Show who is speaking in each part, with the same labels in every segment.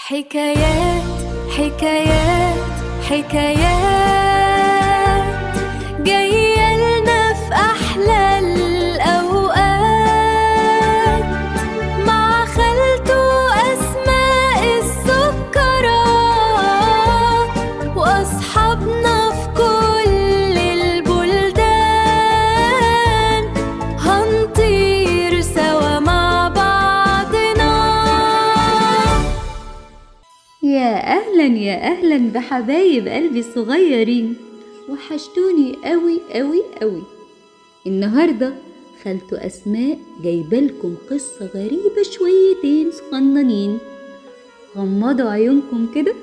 Speaker 1: حكايات حكايات حكايات جاية لنا في أحلى الأوقات مع خالته أسماء السكرة وأصحابنا في كل البلدان، هنطير سوا مع بعضنا.
Speaker 2: يا أهلا يا أهلا بحبايب قلبي الصغيرين، وحشتوني قوي قوي قوي. النهاردة خالته أسماء جايبالكم قصة غريبة شويتين صغننين. غمضوا عيونكم كده،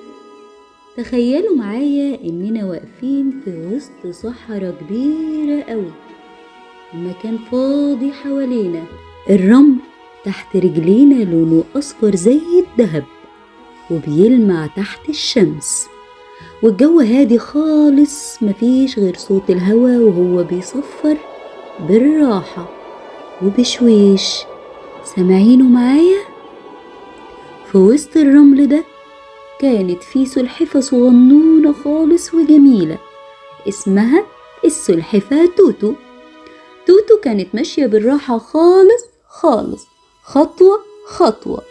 Speaker 2: تخيلوا معايا إننا واقفين في وسط صحراء كبيرة قوي، المكان فاضي حوالينا، الرمل تحت رجلينا لونه أصفر زي الذهب وبيلمع تحت الشمس، والجو هادي خالص، مفيش غير صوت الهوا وهو بيصفر بالراحة وبشويش. سامعينه معايا؟ في وسط الرمل ده كانت في سلحفة صغنونة خالص وجميلة اسمها السلحفاة توتو. توتو كانت ماشية بالراحة خالص خالص، خطوة خطوة،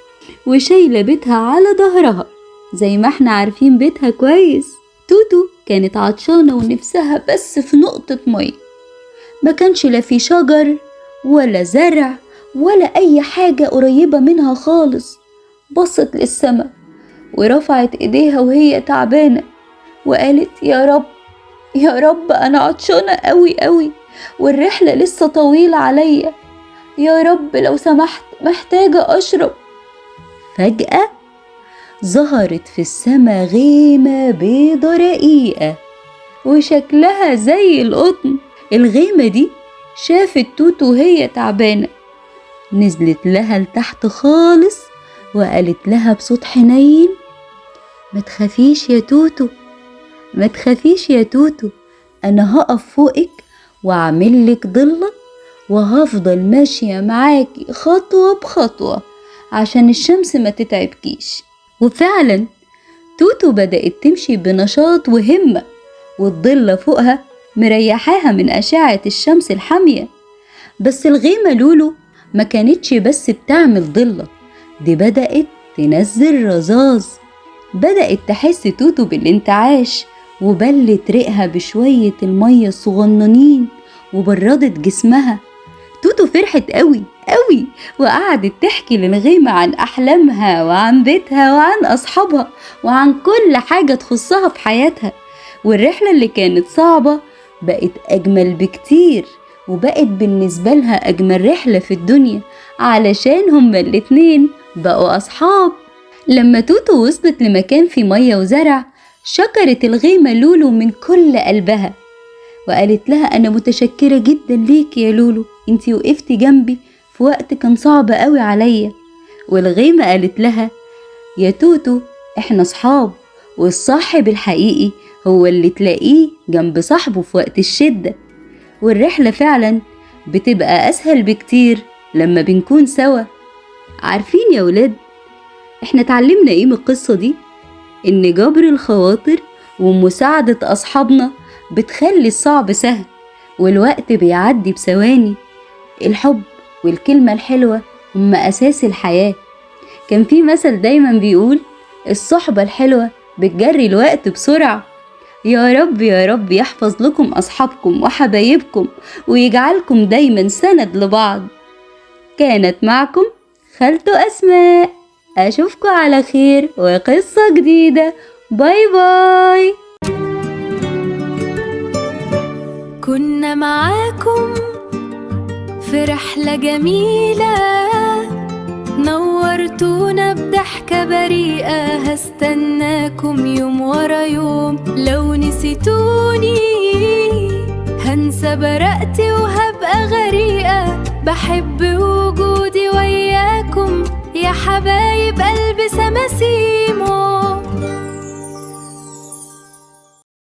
Speaker 2: وشايلة بيتها على ظهرها زي ما احنا عارفين بيتها كويس. توتو كانت عطشانة ونفسها بس في نقطة مية، ما كانش لا في شجر ولا زرع ولا أي حاجة قريبة منها خالص. بصت للسما ورفعت ايديها وهي تعبانة وقالت يا رب يا رب، أنا عطشانة قوي قوي والرحلة لسه طويلة عليا، يا رب لو سمحت محتاجة أشرب. فجأة ظهرت في السما غيمة بيضة رقيقة وشكلها زي القطن. الغيمة دي شافت توتو وهي تعبانة، نزلت لها لتحت خالص وقالت لها بصوت حنين ما تخافيش يا توتو، ما تخافيش يا توتو، أنا هقف فوقك وأعمل لك ضلة وهفضل ماشية معاكي خطوة بخطوة عشان الشمس ما تتعبكيش. وفعلا توتو بدأت تمشي بنشاط وهمة، والضلة فوقها مريحاها من أشعة الشمس الحامية. بس الغيمة لولو ما كانتش بس بتعمل ضلة، دي بدأت تنزل رذاذ. بدأت تحس توتو بالانتعاش وبلت ريقها بشوية المية الصغننين وبردت جسمها. توتو فرحت قوي قوي وقعدت تحكي للغيمة عن أحلامها وعن بيتها وعن أصحابها وعن كل حاجة تخصها في حياتها. والرحلة اللي كانت صعبة بقت أجمل بكتير، وبقت بالنسبة لها أجمل رحلة في الدنيا علشان هما الاتنين بقوا أصحاب. لما توتو وصلت لمكان في مية وزرع، شكرت الغيمة لولو من كل قلبها وقالت لها أنا متشكرة جدا ليك يا لولو، انتي وقفتي جنبي في وقت كان صعب قوي عليا. والغيمة قالت لها يا توتو احنا صحاب، والصاحب الحقيقي هو اللي تلاقيه جنب صاحبه في وقت الشدة. والرحلة فعلا بتبقى أسهل بكتير لما بنكون سوا. عارفين يا ولاد احنا اتعلمنا ايه من القصة دي؟ ان جبر الخواطر ومساعدة أصحابنا بتخلي الصعب سهل والوقت بيعدي بثواني. الحب والكلمة الحلوة هم أساس الحياة. كان في مثل دايما بيقول الصحبة الحلوة بتجري الوقت بسرعة. يا رب يا رب يحفظ لكم أصحابكم وحبايبكم ويجعلكم دايما سند لبعض. كانت معكم خالته أسماء، أشوفكم على خير وقصة جديدة. باي باي.
Speaker 1: كنا معاكم في رحلة جميلة، نورتونا بضحكة بريئة، هستناكم يوم ورا يوم. لو نسيتوني هنسى برقتي وهبقى غريقة، بحب وجودي وياكم يا حبايب قلبي سماسيمو.